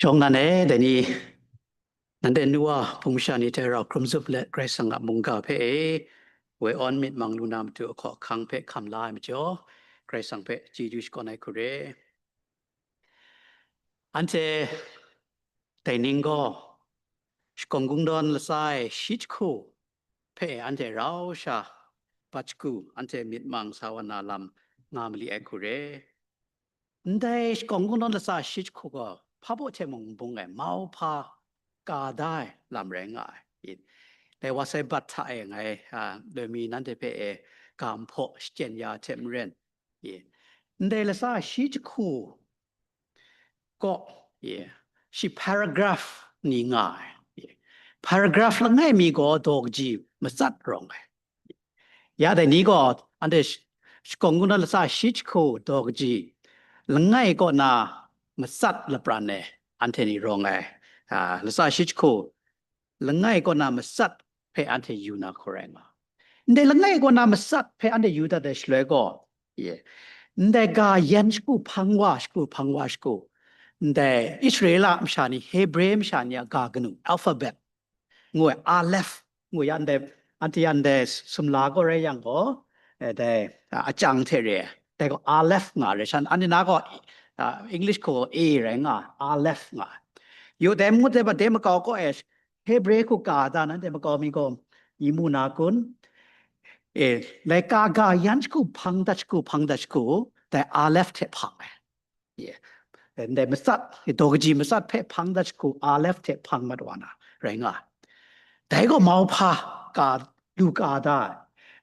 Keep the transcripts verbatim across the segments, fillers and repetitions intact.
Shawng nan e, dai ni, nanhte nu wa hpung masha ni hte rau hkrum zup let Karai Kasang a mungga hpe e, woi awn myit mang lu na matu ahkaw ahkang hpe hkam la ai majaw, Karai Kasang hpe chyeju shakawn ai hku re. Anhte dai ning gaw, shakawn kungdawn latsa e shi jahku hpe anhte rau sha bat shagu, anhte myit mang sa wa na lam nga mali ai hku re. Ndai shakawn kungdawn latsa shi jahku gaw, hpa baw hte mung n bung ai, mauhpa ka da ai lam rai nga ai. Dai wa sai bat hta e ngai, a, loi mi nanhte hpe e ga nhpaw shachyen ya hte maren, ye, ndai latsa shi jahku gaw, ye, shi paragraph ni nga ai. Ye. Paragraph langai mi gaw daw kaji matsat rawng ai. Ya dai ni gaw, anhte sh-, shakawn kungdawn latsa shi jahku daw kaji langai kaw na matsat lapran e, anhte ni rawng ai. A, latsa shi jahku langai kaw na matsat hpe anhte yu na hku rai nga. Ndai langai kaw na matsat hpe anhte yu dat ai shaloi gaw, ye, ndai ga yan shagu hpang wa shagu hpang wa shagu, ndai Israela masha ni, Hebre masha ni a ga kanu, alphabet, ngu ai, Aleph, ngu ya ndai, anhte ya ndai sumla gaw rai yang gaw, eh, dai, a, achyang hte re ai. Dai gaw Aleph nga re, shan, anhte na gaw, a, English hku A rai nga, Aleph nga. Yu dai ngut dai bat dai makau kaw e, Hebre hku ka da nanhte makau mi gaw, yi mu na kun? E, laika ga yan shagu hpang dat shagu, hpang dat shagu, dai Aleph hte hpang ai. Ye. Ndai matsat, daw kaji matsat hpe hpang dat shagu, Aleph hte hpang mat wa na, rai nga. Dai gaw mauhpa ka lu ka da ai.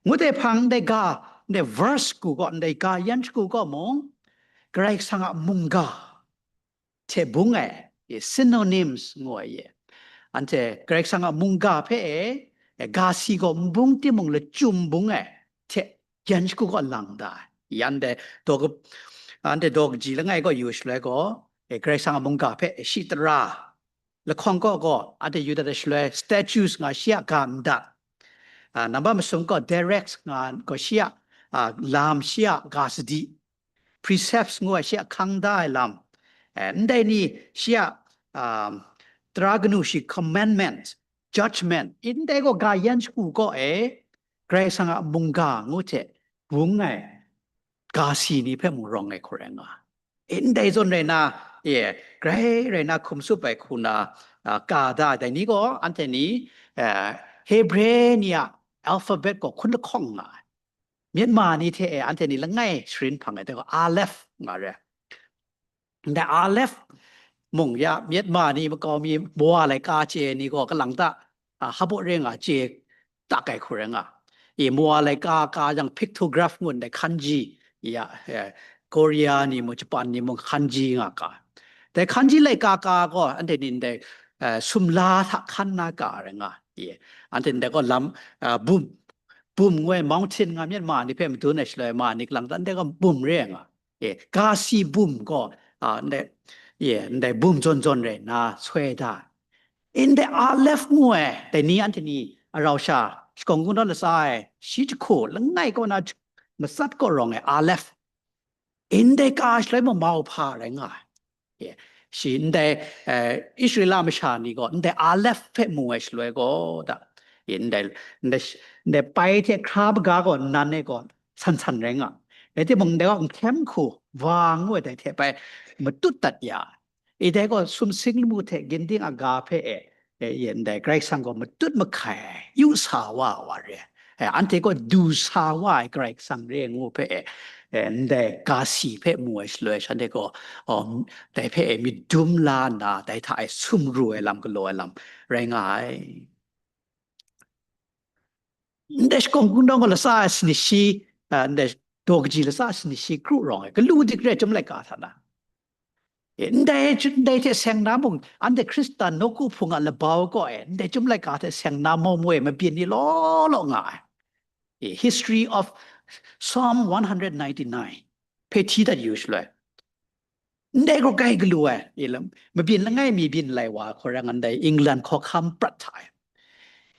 Ngut ai hpang, ndai ga, ndai verse shagu gaw, ndai ga yan shagu gaw mung, Karai Kasang a mungga hte bung ai, ye, synonyms ngu ai ye. Anhte Karai Kasang a mungga hpe e, e, ga si gaw n bung timung, lachyum bung ai hte yan shagu gaw lang da ai. Yan dai daw ka-, anhte daw kaji langai gaw yu shaloi gaw, e, Karai Kasang a mungga hpe shi tara lahkawng kaw gaw, anhte yu dat ai shaloi, statues nga shi a ga ndat, a, nambat masum gaw, directs nga gaw shi a, a, lam, shi a ga sadi, precepts ngu ai shi a hkang da ai lam, eh, ndai ni shi a, um, tara kanu shi commandment, judgment, ndai gaw ga yan shagu kaw e, Karai Kasang a mungga ngu hte bung ai ga si ni hpe mung rawng ai hku rai nga. Ndai zawn rai na, e, grai rai na hkum tsup ai hku na, a, ka da ai, dai ni gaw anhte ni, eh, Hebre ni a alphabet gaw hkun lahkawng nga ai. Myanmar ni hte e anhte ni langai sharin hpang ai, dai gaw Aleph nga re. Ndai Aleph mung ya, Myanmar ni makau mi, Moa laika chye ai ni gaw kalang ta, a, hpa baw re nga chye tak ai hku rai nga. E, Moa laika ka jang pictograph ngu ndai kanji, ya, e, Korea ni mung, Japan ni mung kanji nga ka. Dai kanji laika ka gaw anhte ni ndai, e, sumla hta hkan na ka rai nga. E, anhte ndai gaw lam, a, bum, bum ngu ai, mountain nga, Myanmar ni hpe madun ai shaloi, ma ni kalang ta ndai gaw bum re ai nga. E, ga si bum gaw, a, ndai, e, ndai bum zawn zawn rai nna soi da ai. Ndai Aleph ngu ai, dai ni anhte ni a rau sha, shakawn kungdawn latsa ai, shi jahku langai kaw na matsat kaw rawng ai Aleph. Ndai ka shaloi mung mauhpa rai nga ai. Ye. Shi ndai, eh, Israela masha ni gaw ndai Aleph hpe mu ai shaloi gaw, da, ye, ndai, ndai sh-, ndai pai hte hkra maga gaw nan e gaw san san rai nga. Rai timung, ndai gaw nhkyem hku wa ngu ai dai hte bai matut dat ya ai. E, dai gaw sumsing lamu hte ginding aga hpe e, e, ye, ndai Karai Kasang gaw matut mahkai ai, yu sa wa ai wa re ai. E, anhte gaw du sa wa ai Karai Kasang re ai ngu hpe e, e, ndai ga si hpe mu ai shaloi, shanhte gaw, um, dai hpe e myit dum la nna, dai hta e sumru ai lam, galaw ai lam rai nga ai. Ndai shakawn kungdawn gaw latsa ai sanit shi, a, ndai daw kaji latsa ai sanit shi kru rawng ai, galu dik re, Chyum laika hta na. E, ndai, ndai hte seng na mung, anhte Hkristan nawku hpung a labau kaw e, ndai Chyum laika hte seng na maw maw e mabyin ni law law nga ai. E, History of Psalm one hundred ninety-nine hpe hti dat yu shaloi, ndai gaw grai galu ai, e, lam, mabyin langai mi byin lai wa hku rai nga, ndai England hkawhkam prat hta e.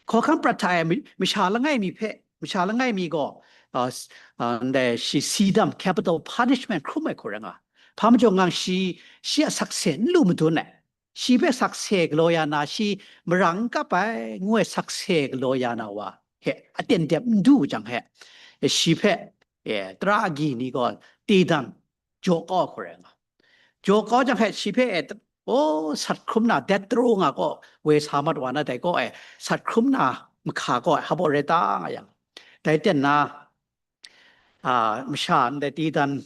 Hkawhkam prat hta e, mi-, masha langai mi hpe, masha langai mi gaw, a, s-, a, ndai shi sidam, capital punishment hkrum ai hku rai nga. Hpa majaw ngang shi, shi a sakse n lu madun ai. shi hpe sakse galaw ya na, shi marang n kap ai, ngu ai sakse galaw ya na wa hte aten dep n du jang hte, shi hpe, e, tara agyi ni gaw tedan jaw kau hku rai nga. Jaw kau jang hte shi hpe, e, o, sat hkrum na, det taru nga gaw, woi sa mat wa na dai gaw, e, sat hkrum na mahka gaw, e, hpa baw rai ta nga yang, dai ten na, a, masha ndai tedan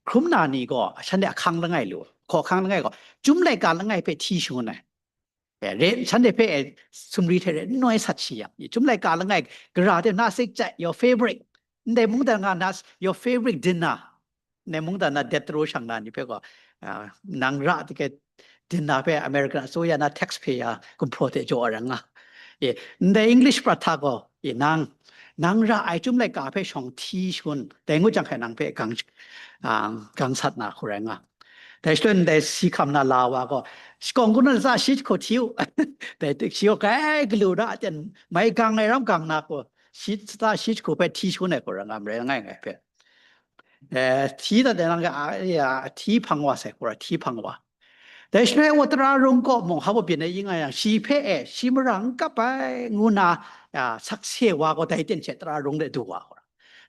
hkrum na ni gaw, shanhte ahkang langai lu, hkaw ahkang langai gaw, Chyum laika langai hpe hti shangun ai. E, re, shanhte hpe, e, sumri hte re n noi sat shi yang, Chyum laika langai gara de na sik chye, your favorite, ndai mungdan nga na, your favorite dinner, ndai mungdan na det taru shang na ni hpe gaw, a, nang ra tike dinner hpe American အစိုးရ na taxpayer gumhpraw hte jaw ai rai nga. E, ndai English prat hta gaw, e, nang, nang ra ai Chyum laika hpe shawng hti shangun, dai ngut jang hte nang hpe gang, a, gang sat na hku rai nga. Dai shaloi ndai si hkam na la wa gaw, shakawng kungdawn latsa shi jahku hti u. Dai shi gaw grai galu na, aten mai gang ai ram gang na gaw, shi, latsa shi jahku hpe hti shangun ai gaw rai nga marai, langai ngai hpe. E, hti dat ai nang, a, ya, hti hpang wa sai hku ra, hti hpang wa. Dai shaloi wa tara rung kaw mung hpa baw byin ai yin nga yang, shi hpe, e, shi marang n kap ai, ngu na, a, sakse wa gaw dai ten she tara rung de du wa hku ra.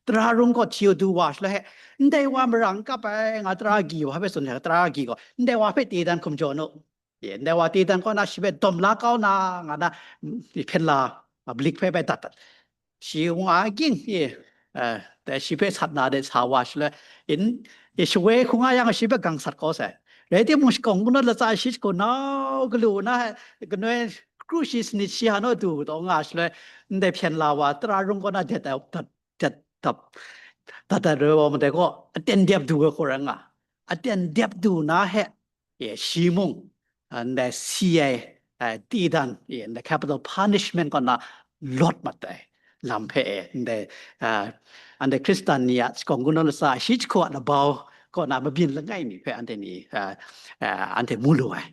Tara rung kaw hti u du wa shaloi hte, ndai wa marang n kap ai, nga tara agyi wa hpe tsun ai, tara agyi gaw, ndai wa hpe tedan hkum jaw nu. E, ndai wa tedan kaw na shi hpe dawm la kau na, nga na, mm, hpyen la, a, blik hpe bai dat dat. Shi wa ging, e, e, dai shi hpe sat na de sa wa shaloi, in, e, shawoi hku nga yang shi hpe gang sat kau sai. Rai timung, shakawng kungdawn latsa shi jahku nau galu na, kanoi kru shi sanit shi hanu du taw nga shaloi, ndai hpyen la wa tara rung kaw na det ai, dat, dat, dat, dat ai rai wa ma dai gaw, aten dep du ai hku rai nga. Aten dep du na hte, e, shi mung, a, ndai si ai, a, tedan, e, ndai capital punishment kaw na lawt mat ai lam hpe, e, ndai, a, anhte Hkristan ni a shakawng kungdawn latsa shi jahku a labau kaw na mabyin langai mi hpe anhte ni, a, a, anhte mu lu ai.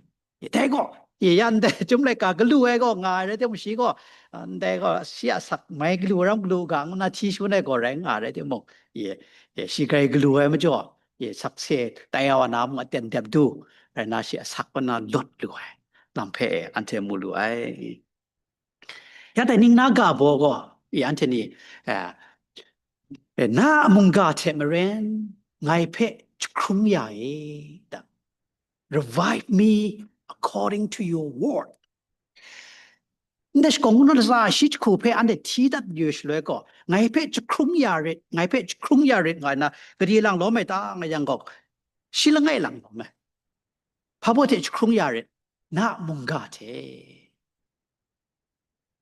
E, dai gaw, e, ya ndai Chyum laika galu ai gaw nga ai rai timung, shi gaw, a, ndai gaw shi a sak mai galu, ram galu ga, ngu na hti shangun ai gaw rai nga ai rai timung, e, e, shi grai galu ai majaw, e, sakse tai wa na mung aten dep du rai na, shi a sak kaw na lawt lu ai lam hpe, e, anhte mu lu ai. Ya dai ning na ga baw gaw, e, anhte ni, e, e, na a mungga hte maren ngai hpe jahkrung ya e, da. Revive me according to your word. Ndai shakawng kungdawn latsa shi jahku hpe anhte hti dat yu shaloi gaw, ngai hpe jahkrung ya rit, ngai hpe jahkrung ya rit, nga na, gade lang lawm ai ta nga yang gaw, shi langai lang lawm ai. Hpa baw hte jahkrung ya rit, na a mungga hte.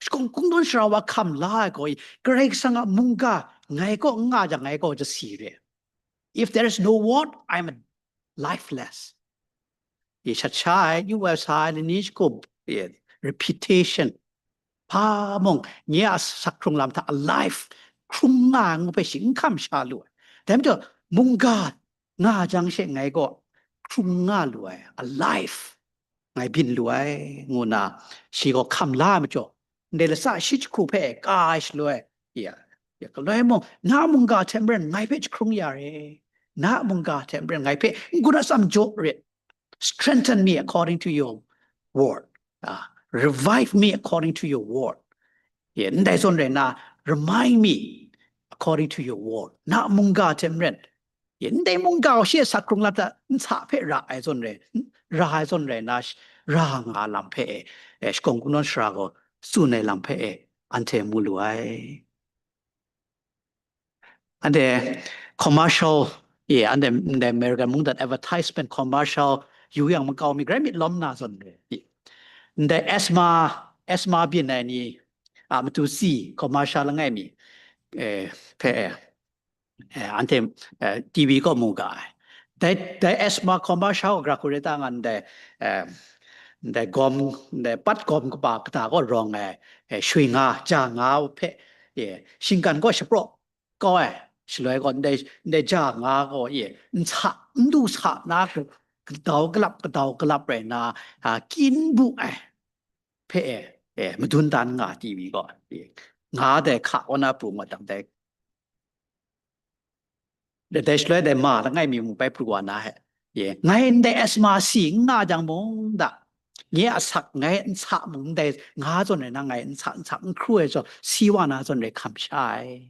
Shakawng kungdawn sara wa hkam la ai gaw, Karai Kasang a mungga ngai kaw n nga jang, ngai gaw jasi re. If there is no word, I'm a lifeless. Ye shat sha ai, yu wa sa ai, ni shakub, ye, reputation. Hpa mung, nye a sak hkrung lam hta alive, hkrung nga ai ngu hpe shi n hkam sha lu ai. Dai majaw, mungga nga jang she ngai gaw hkrung nga lu ai, alive, ngai byin lu ai, ngu na shi gaw hkam la ai majaw, ndai latsa shi jahku hpe ka ai shaloi, ya, ya, galoi mung, na mungga hte maren ngai hpe jahkrung ya re, na mungga hte maren ngai hpe n-gun atsam jaw re, strengthen me according to your word, ah, revive me according to your word. Ye, ndai zawn rai na, remind me according to your word. Na mungga hte maren, ye, ndai mungga gaw shi a sak hkrung lam hta nsa hpe ra ai zawn rai, ra ai zawn rai na, sh-, ra nga lam hpe e, e, shakawng kungdawn sara gaw tsun ai lam hpe e, anhte mu lu ai. Anhte commercial, ye, anhte ndai American mungdan advertisement commercial yu yang makau mi grai myit lawm na zawn re. Ndai asthma, asthma byin ai ni, a, matu si commercial langai mi, e, hpe, e, e, anhte, e, T V kaw mu ga ai. Dai, dai asthma commercial gara hku re ta nga ndai, e, ndai gawm, ndai pat gawm kaba kata kaw rawng ai, e, shui nga, ja nga hpe, e, shinggan kaw shapraw kau ai, shaloi gaw ndai, ndai ja nga gaw, e, nsa, ndu sa na, kadau kalap, kadau kalap rai na, a, kyin bu ai hpe, e, e, madun dan nga T V gaw, e, nga dai hka kaw na pru mat dang dai. Dai, dai shaloi dai ma langai mi mung bai pru wa na he. Ye, ngai ndai asthma si n nga jang mung da, nye a asak ngai n sa mung ndai nga zawn rai na ngai n sa, n sa, n hkru ai zawn, si wa na zawn rai hkam sha ai.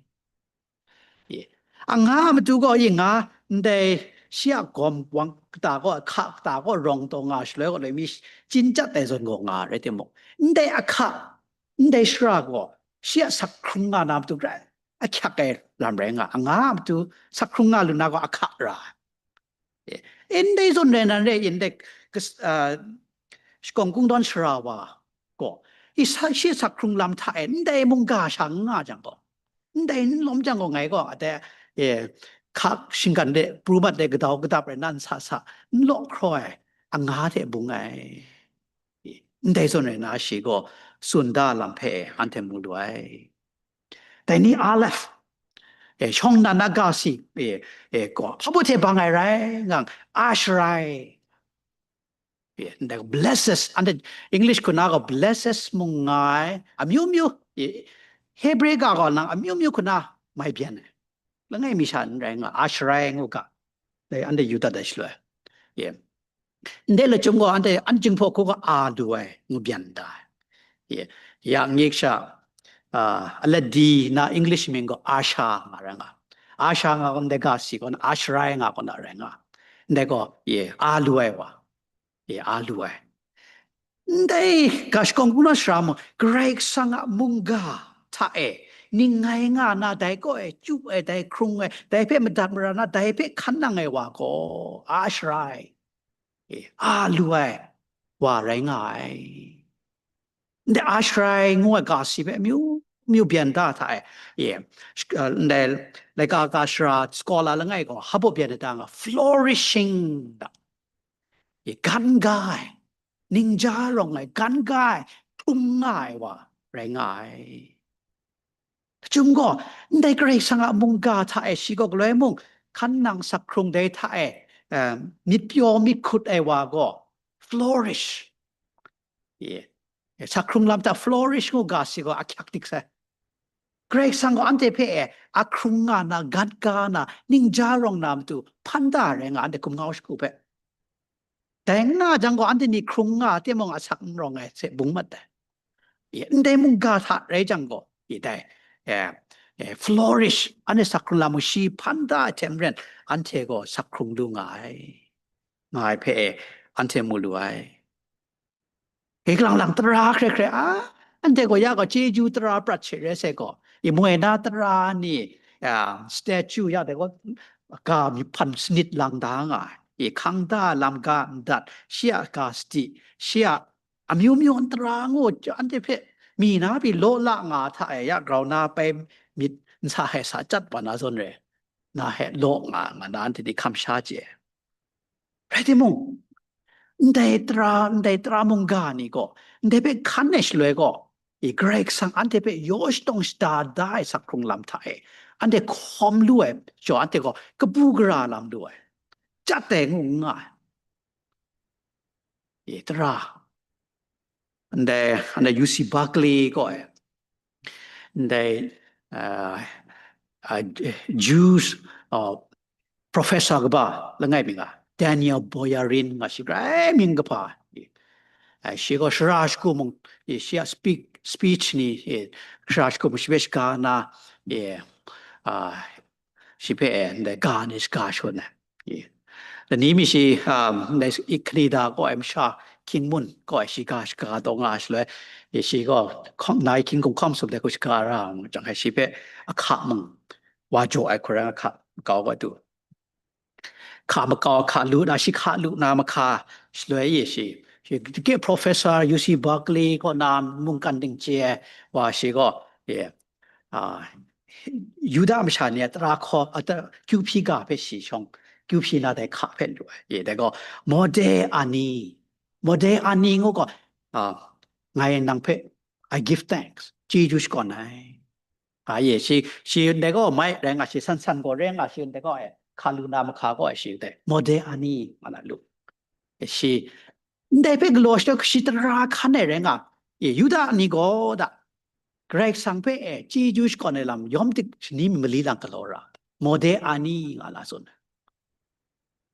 Ye. A nga a matu gaw, ye nga, ndai shi a gawm wang kata gaw, ahka kata gaw rawng taw nga shaloi gaw, loi mi chin chyat ai zawn gaw nga rai timung, ndai ahka, ndai shara gaw, shi a asak hkrung nga na matu rai ahkyak ai lam rai nga, a nga a matu asak hkrung nga lu na gaw ahka ra. Ye. Ndai zawn rai nan rai, ndai kas-, ah, shakawng kungdawn shara wa gaw, i sa, shi asak hkrung lam hta e ndai mungga sha n nga jang gaw, ndai n lawm jang gaw, ngai gaw, ade, e, hka shinggan de, pru mat de, gadau gadap rai na n sa sa, n law hkraw ai, a nga hte bung ai. Ndai zawn rai na, shi gaw tsun da lam hpe anhte mu lu ai. Dai ni Aleph, e, shawng nnan na ga si, e, e, gaw, hpa bu hte bang ai rai ngang, a sharai. E, ndai blesses, anhte English hku na gaw blesses mung nga ai, amyu myu, e, Hebre ga gaw nang amyu myu hku na mai byan ai. Langai mi sha n rai nga, a sharai ngu ga, dai anhte yu dat ai shaloi. Ye. Ndai lachyum gaw anhte an jinghpaw hku gaw a lu ai, ngu byan da ai. Ye. Ya ngik sha, ah, aladi na English mying gaw Asha nga rai nga. Asha nga gaw ndai ga si gaw na, a sharai nga gaw na rai nga. Ndai gaw, ye, a lu ai wa. E, a lu ai. Ndai ga shakawng kungdawn shara mung, Karai Kasang a mungga hta e, ning ngai nga na, dai kaw e chyu ai, dai hkrung ai, dai hpe madat mara na, dai hpe hkan nang ai wa gaw, a sharai, e, a lu ai wa rai nga ai. Ndai a sharai ngu ai ga si hpe amyu myu byan da hta e, e, sh-, uh, ndai laika ga shara scholar langai gaw, hpa bu byan da nga, flourishing da. E, gan ga ai, ningja rawng ai, gan ga ai, hkrung nga ai wa rai nga ai. Hpacum gaw, ndai Karai Kasang a mungga hta e shi gaw galoi mung, hkan nang asak hkrung dai hta e, em, myit pyaw myit hkut ai wa gaw, flourish. Ye. E, asak hkrung lam hta flourish ngu ga si gaw ahkyak dik sai. Karai Kasang gaw anhte hpe e, a hkrung nga na, gat ga na, ningja rawng na matu hpan da rai nga, anhte hkum ngau shagu hpe. Dai n nga jang gaw, anhte ni hkrung nga timung, asak n rawng ai hte bung mat ai. Ye, ndai mungga hta rai jang gaw, ye dai, e, e, flourish, anhte asak hkrung lam mung shi hpan da ai hte maren, anhte gaw asak hkrung lu nga ai, nga ai hpe e, anhte mu lu ai. Kalang lang tara hkrai hkrai, a, anhte gaw ya gaw chyeju tara prat she rai sai gaw, i moi na tara ni, a, statue ya dai gaw, ga myi hpan sanit lang da nga ai. I hkang da lam ga ndat, shi a ga sadi, shi a amyu myu n tara ngu, anhte hpe mi na pyi law la nga hta e, ya grau na pai myit n sa hkai sa chyat wa na zawn re, na hpe law nga, nga na anhte ni hkam sha chye. Rai timung, ndai tara, ndai tara mungga ni gaw, ndai hpe hkan ai shaloi gaw, i Karai Kasang anhte hpe yaw shatawng shada da ai asak hkrung lam hta e, anhte hkawm lu ai, jaw anhte gaw kabu gara lam lu ai, chyat ai ngu n nga ai. I tara, ndai, ndai U C Berkeley gaw e, ndai, uh, uh, Jews, uh, professor kaba langai mi nga, Daniel Boyarin nga shi grai mying kaba. Ai, shi gaw shara shagu mung, shi a speak, speech ni, shara shagu mung shi hpe shaga na, a, shi hpe, ndai ga ni shaga shawn ai. Lani mi shi, um, ndai Canada kaw ai masha hkying mun kaw ai shi ga shaga taw nga shaloi, shi gaw hkawm, nai hkying hkum hkawm sum dai hku shaga ra ai jang, shi hpe ahka mung wa jaw ai hku rai nga, ahka makau wa du. Hka makau, hka lu na, shi hka lu na mahka shaloi e shi, shi dike Professor U C Berkeley kaw na mungkan dingchye ai wa shi gaw, e, a, Yuda masha ni a tara hkaw, a, ta-, kyu hpyi ga hpe shi shawng, kyu hpyi na dai hka hpe lu ai. E, dai gaw, Modeh Ani, Modeh Ani ngu gaw, a, ngai nang hpe, I give thanks, chyeju shakawn ai. A, ye, shi, shi ndai gaw mai rai nga, shi san san gaw rai nga, shi ndai gaw, e, hka lu na mahka gaw, e, shi dai, Modeh Ani, nga na lu. E, shi, ndai hpe galaw shi, shi tara hkan ai rai nga, e, Yuda ni gaw da, Karai Kasang hpe, e, chyeju shakawn ai lam, yawm dik shani mi mali lang galaw ra, Modeh Ani, nga na tsun.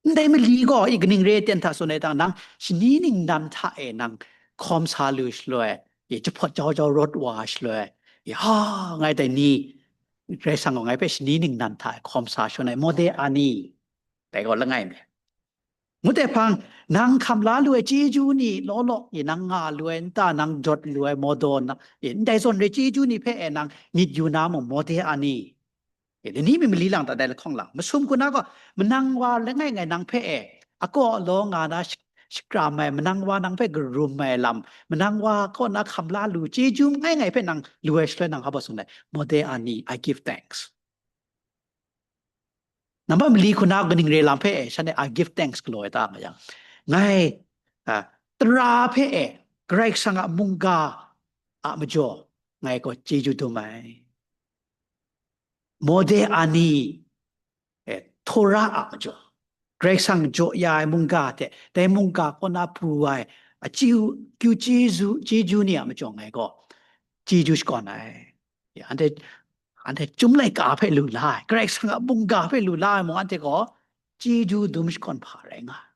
Ndai mali gaw, i kaning re ai ten hta tsun ai tang, nang shani ningnan hta e nang hkawm sa lu shaloi, i jahpawt jau jau rawt wa shaloi, i ha, ngai dai ni, Karai Kasang gaw ngai hpe shani ningnan hta e hkawm sa shawn ai, mawde a ni, dai gaw langai mi. Ngut ai hpang, nang hkam la lu ai chyeju ni law law, i nang nga lu ai nta, nang jawt lu ai mawdaw na, i ndai zawn re chyeju ni hpe e nang myit yu na mung, mawde a ni. E, dai ni mi mali lang ta dai lahkawng lang. Masum hku na gaw, manang wa langai ngai nang hpe e, akaw alaw nga na sh-, shakram ai, manang wa nang hpe karum ai lam, manang wa kaw na hkam la lu, chyeju ngai ngai hpe nang lu ai shaloi nang hpa tsun ai, mawde a ni, I give thanks. Nambat mali hku na kaning re lam hpe e, shanhte I give thanks galaw ai ta nga yang, ngai, a, tara hpe e, Karai Kasang a mungga a majaw, ngai gaw chyeju dum ai. Mawde a ni, e, Torah a majaw, Karai Kasang jaw ya ai mungga hte, dai mungga kaw na pru ai, a chyu, kyu chyeju, chyeju ni a majaw ngai gaw, chyeju shakawn ai. Ya, anhte, anhte chyum laika hpe lu la ai, Karai Kasang a mungga hpe lu la ai mung, anhte gaw chyeju dum shakawn hpa rai nga ai.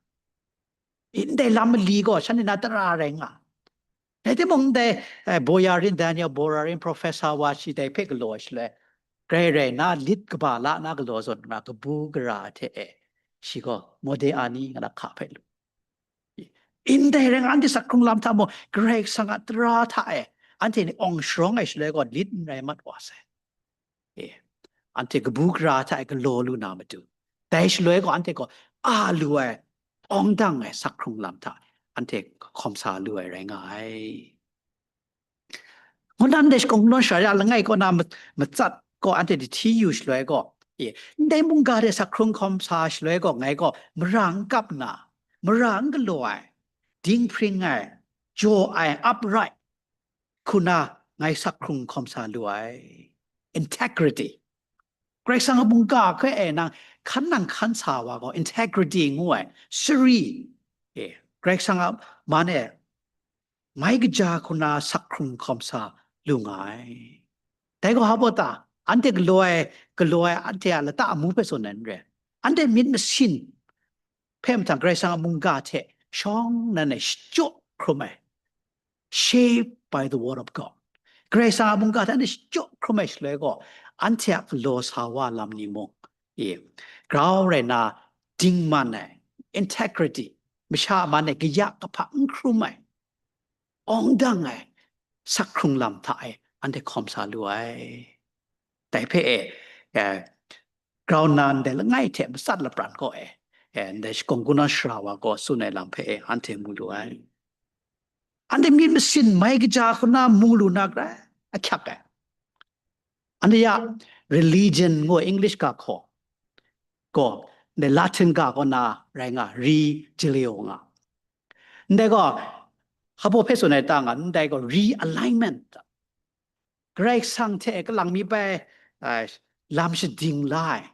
Ndai lam mali gaw, shanhte na tara rai nga ai. Rai timung, ndai, eh, Boyarin Daniel Boyarin professor wa shi dai hpe galaw ai shaloi, grai rai na, lit kaba la na galaw zawn na kabu gara hte e, shi gaw mawde a ni nga na hka hpe lu. Ndai rai nga, anhte sak hkrung lam hta mung, Karai Kasang a tara hta e, anhte ni awng sharawng ai shaloi gaw, lit n rai mat wa sai. E, anhte kabu gara hta e galaw lu na matu, dai shaloi gaw, anhte gaw a lu ai, awng dang ai sak hkrung lam hta, anhte hkawm sa lu ai rai nga ai. Ngu nan de shakawng nawn shara langai kaw na ma-, matsat gaw anhte dihti yu shaloi gaw, e, ndai mungga de sak hkrung hkawm sa shaloi gaw, ngai gaw mara n kap nna, mara n galaw ai, dinghpring ai, jaw ai, upright, hku na ngai sak hkrung hkawm sa lu ai. Integrity. Karai Kasang a mungga hpe e nang hkan nang hkan sa wa gaw, integrity ngu ai, sari, e, Karai Kasang a man e mai kaja hku na sak hkrung hkawm sa lu nga ai. Dai gaw hpa ta, anhte galaw ai, galaw ai anhte a lata amu hpe tsun ai n rai. Anhte myit masin hpe mahtang Karai Kasang a mungga hte shawng nnan e shachyaw hkrum ai, shaped by the word of God. Karai Kasang a mungga hte anhte shachyaw hkrum ai shaloi gaw, anhte a galaw sa wa lam ni mung, e, grau rai na, dingman ai, integrity, masha a man e kaya kahpa n hkrum ai, awng dang ai, sak hkrung lam hta e anhte hkawm sa lu ai. Dai hpe e, eh, grau nnan dai langai hte matsat lapran gaw e, eh, ndai shakawng kungdawn shara wa gaw tsun ai lam hpe e anhte mu lu ai. Anhte myit masin mai kaja hku na mu lu na grai ahkyak ai. Anhte ya religion ngu English ga hkaw gaw, ndai Latin ga kaw na rai nga, religio nga. Ndai gaw, hpa hpe tsun ai ta nga, ndai gaw realignment. Karai Kasang hte kalang mi bai, ah, lam shading la ai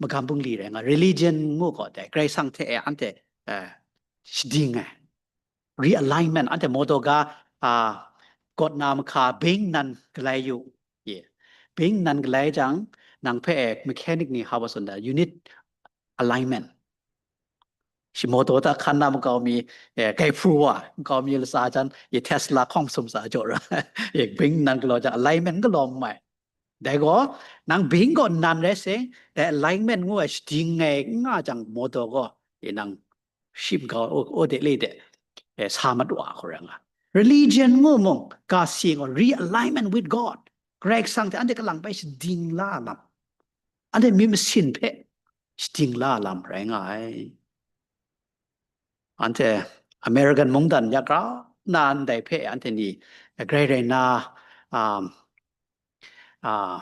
magam bungli rai nga, religion ngu gaw dai, Karai Kasang hte e anhte, ah, shading ai, realignment, anhte mawdaw ga, ah, gawt na mahka beng nan galai yu, ye, beng nan galai jang, nang hpe e mechanic ni hpa tsun da, unit alignment. Shi mawdaw hta hkan na makau mi, eh, kai hpru wa, makau mi latsa jan, i Tesla hkawng sum sa jaw ra, i beng nan galaw jang, alignment galaw n mai. Dai gaw, nang beng gaw nan rai seng, dai alignment ngu ai shading ai n nga jang mawdaw gaw, i nang shim gaw o, o de le de, eh, sa mat wa hku rai nga. Religion ngu mung, ga si gaw realignment with God. Karai Kasang hte anhte kalang bai shading la lam. Anhte myit masin hpe shading la lam rai nga ai. Anhte American mungdan ya grau na ndai hpe anhte ni grai rai na, um, ah,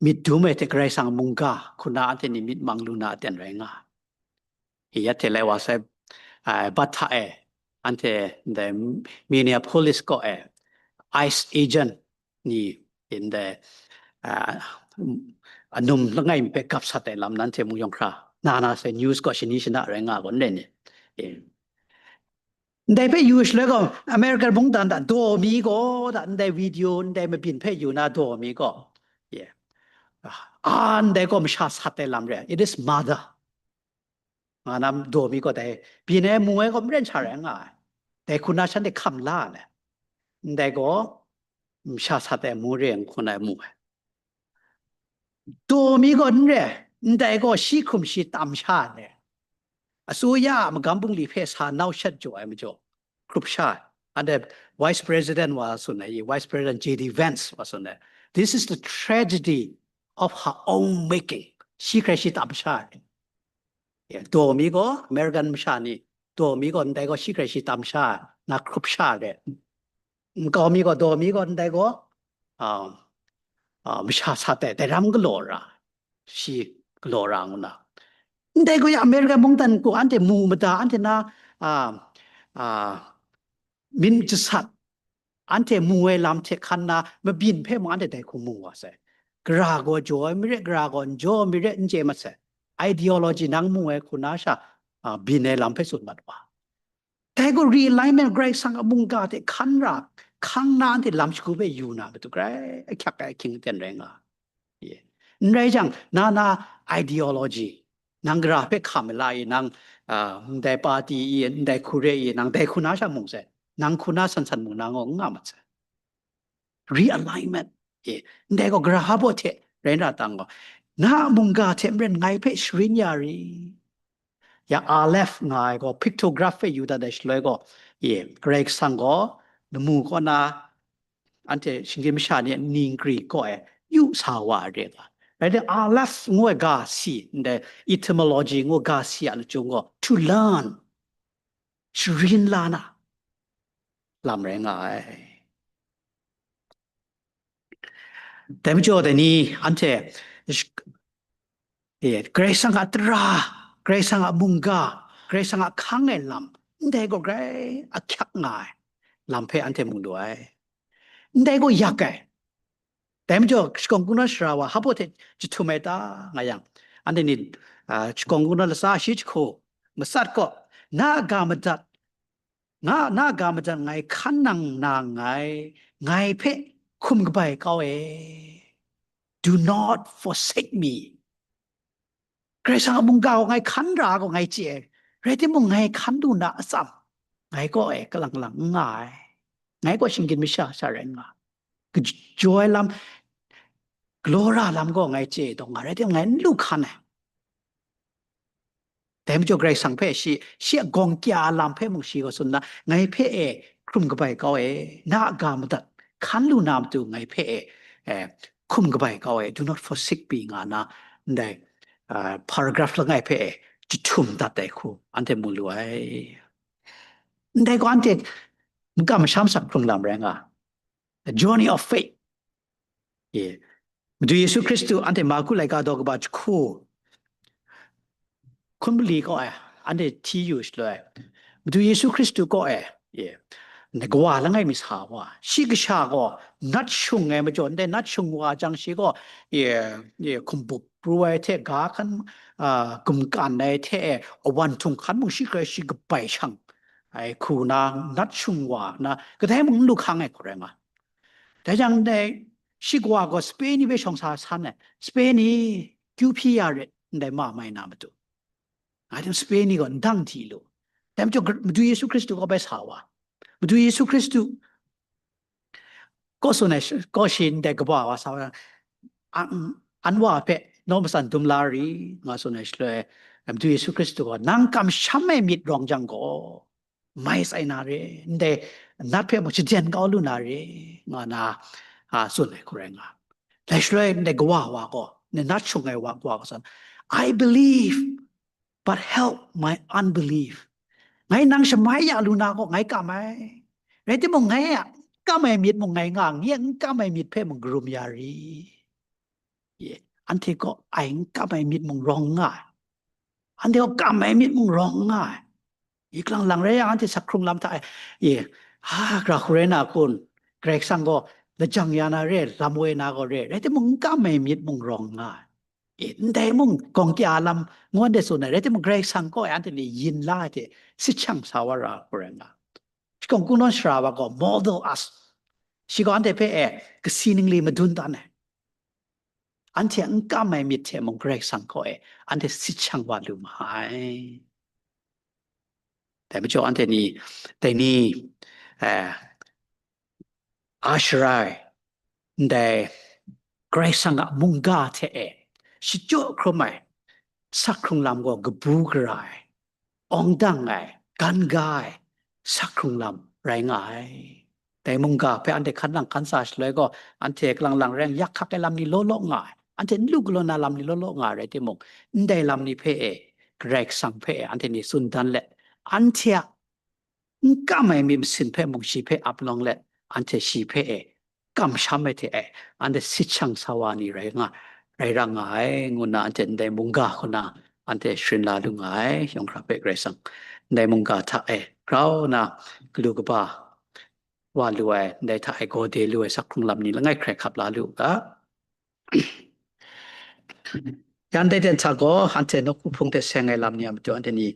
myit dum ai hte Karai Kasang mungga hku na anhte ni myit mang lu na aten rai nga ai. I ya hte lai wa sai, ah, bat hta e, anhte ndai Minneapolis kaw e, ice agent ni ndai, ah, anum langai mi hpe gap sat ai lam nanhte mung yawng hkra na na sai, news gaw shani shana rai nga gaw n rai ni? E. Ndai hpe yu shaloi gaw, American mungdan hta daw mi gaw, da ndai video, ndai mabyin hpe yu na daw mi gaw, ye, a, ndai gaw masha sat ai lam re ai, it is mother. Nga na daw mi gaw dai, byin ai mu ai gaw maren sha rai nga ai. Dai hku na shanhte hkam la ai. Ndai gaw, masha sat ai mu re ai hku na mu ai. Daw mi gaw n re, ndai gaw shi hkrum shi tam sha ai. Asuya a magam bungli hpe sa nau shat jaw ai majaw, hkrup sha ai. Anhte Vice President wa tsun ai, Vice President J D Vance wa tsun ai. This is the tragedy of her own making. Shi hkrai shi tam sha ai. Daw mi gaw, American masha ni, daw mi gaw ndai gaw shi hkrai shi tam sha ai, na hkrup sha ai. Nkau mi gaw, daw mi gaw, ndai gaw, ah, ah, masha sat ai, dai ram galaw ra, shi galaw ra ngu na. Ndai gaw ya America mungdan ku anhte mu mada, anhte na, ah, ah, myit jasat, anhte mu ai lam hte hkan na mabyin hpe mung anhte dai hku mu wa sai. Gara gaw jaw ai mi re, gara gaw n jaw ai mi re, n chye mat sai. Ideology nang mu ai hku na sha, ah, byin ai lam hpe tsun mat wa. Dai gaw realignment Karai Kasang a mungga hte hkan ra, hkang na anhte lam shagu hpe yu na matu grai ahkyak ai ahkying aten rai nga. Ye. N rai jang, na na ideology, nang gara hpe hkam ai la i, nang, ah, ndai party i, ndai hku re i, nang dai hku na sha mung sai, nang hku na san san mung na ngaw n nga mat sai. Realignment. Ye. Ndai gaw gara hpa baw hte rai na tang gaw, na a mungga hte maren ngai hpe sharin ya ri. Ya Aleph nga ai gaw, pictograph hpe yu dat ai shaloi gaw, ye, Karai Kasang gaw lamu kaw na anhte shinggyim masha ni a ningri kaw e yu sa wa ai re nga. Rai timung, Aleph ngu ai ga si, ndai etymology ngu ga si a lachyum gaw, to learn, sharin la na lam rai nga ai. Dai majaw dai ni anhte, eh, Karai Kasang a tara, Karai Kasang a mungga, Karai Kasang a hkang ai lam, ndai gaw grai ahkyak nga ai lam hpe anhte mu lu ai. Ndai gaw yak ai. Dai majaw, shakawn kungdawn sara wa hpa baw hte jahtum ai ta nga yang, anhte ni, ah, shakawn kungdawn latsa shi jahku, matsat gaw, na a ga madat, nga, na a ga madat ngai hkan nang na nngai, ngai hpe hkum kabai kau e. Do not forsake me. Karai Kasang a mungga gaw ngai hkan ra gaw ngai chye ai, rai timung, ngai hkan lu na atsam, ngai kaw e kalang lang n nga ai, ngai gaw shinggyim masha sha rai n nga, kajaw ai lam, galaw ra lam gaw ngai chye ai dawng nga, rai timung, ngai n lu hkan ai. Dai majaw Karai Kasang hpe shi, shi a gawng kya lam hpe mung shi gaw tsun na, ngai hpe e hkrum kabai kau e, na a ga madat, hkan lu na matu ngai hpe e, eh, hkum kabai kau e, do not forsake me nga na, ndai, ah, paragraph langai hpe e jahtum dat ai hku anhte mu lu ai. Ndai gaw anhte makam masham sak hkrung lam rai nga, the journey of faith. Ye. Madu Yesu Hkristu anhte Marku laika daw kaba jahku, hkun mali kaw e, anhte hti yu shaloi, Madu Yesu Hkristu kaw e, ye, ndai kawa langai mi sa wa, shi kasha gaw nat shung ai majaw, ndai nat shung wa jang shi gaw, ye, ye, hkum bup pru ai hte ga hkan, a, gumkan ai hte e, awan htung hkan mung shi hkrai shi kabai shang ai hku na, nat shung wa na, kadai mung n lu hkang ai hku rai nga. Dai jang ndai shi kawa gaw Spain ni hpe shawng sa san ai, Spain ni kyu hpyi ya rit, ndai ma mai na matu. Ngai hte Spain ni gaw ndang hti lu. Dai majaw Madu Yesu Hkristu kaw bai sa wa. Madu Yesu Hkristu kaw tsun ai, kaw shi ndai kaba wa sa wa, an, an wa hpe naw matsan dum la ri, nga tsun ai shaloi, Madu Yesu Hkristu gaw, nang kamsham ai myit rawng jang gaw, mai tsai na re, ndai nat hpe mung shaden kau lu na re, nga na, a, tsun ai hku rai nga. Dai shaloi ndai kawa wa gaw, ndai nat shung ai wa, wa gaw san, "I believe, but help my unbelief." Ngai nang shamai ya lu na gaw ngai kam ai. Rai timung, ngai a n kam ai myit mung ngai nga, ngai a n kam ai myit hpe mung karum ya ri. Ye, anhte gaw ai n kam ai myit mung rawng nga ai. Anhte gaw kam ai myit mung rawng nga ai. Yi kalang lang rai yang, anhte sak hkrung lam hta e, ye, ha, gara hku rai na kun, Karai Kasang gaw lajang ya na re, lam woi na gaw re, rai timung, n kam ai myit mung rawng nga ai. E, ndai mung gawng kya lam ngu anhte tsun ai, rai timung, Karai Kasang kaw e anhte ni yin la ai hte sit shang sa wa ra hku rai nga. Shakawn kungdawn sara wa gaw model us. Shi gaw anhte hpe e kasi ningli madun dan ai. Anhte a n kam ai myit hte mung Karai Kasang kaw e anhte sit shang wa lu ma ai. Dai majaw anhte ni, dai ni, eh, a sharai, ndai Karai Kasang a mungga hte e, shachyaw hkrum ai, sak hkrung lam gaw kabu gara ai, awng dang ai, gan ga ai, sak hkrung lam rai nga ai. Dai mungga hpe anhte hkan lang hkan sa shaloi gaw, anhte kalang lang reng yak hkak ai lam ni law law nga ai, anhte n lu galaw na lam ni law law nga ai rai timung, ndai lam ni hpe e, Karai Kasang hpe e, anhte ni tsun dan let, anhte a n kam ai myit masin hpe mung shi hpe ap lawng let, anhte shi hpe e kamsham ai hte e, anhte sit shang sa wa ni rai nga, rai ra nga ai, ngu nna anhte ndai mungga hku na anhte sharin la lu nga ai, yawng hkra hpe Karai Kasang. Ndai mungga hta e grau na galu kaba wa lu ai, ndai hta e gaw de lu ai sak hkrung lam ni langai hkrai hkap la lu u ga. Yan dai ten hta gaw, anhte nawku hpung hte seng ai lam ni a matu anhte ni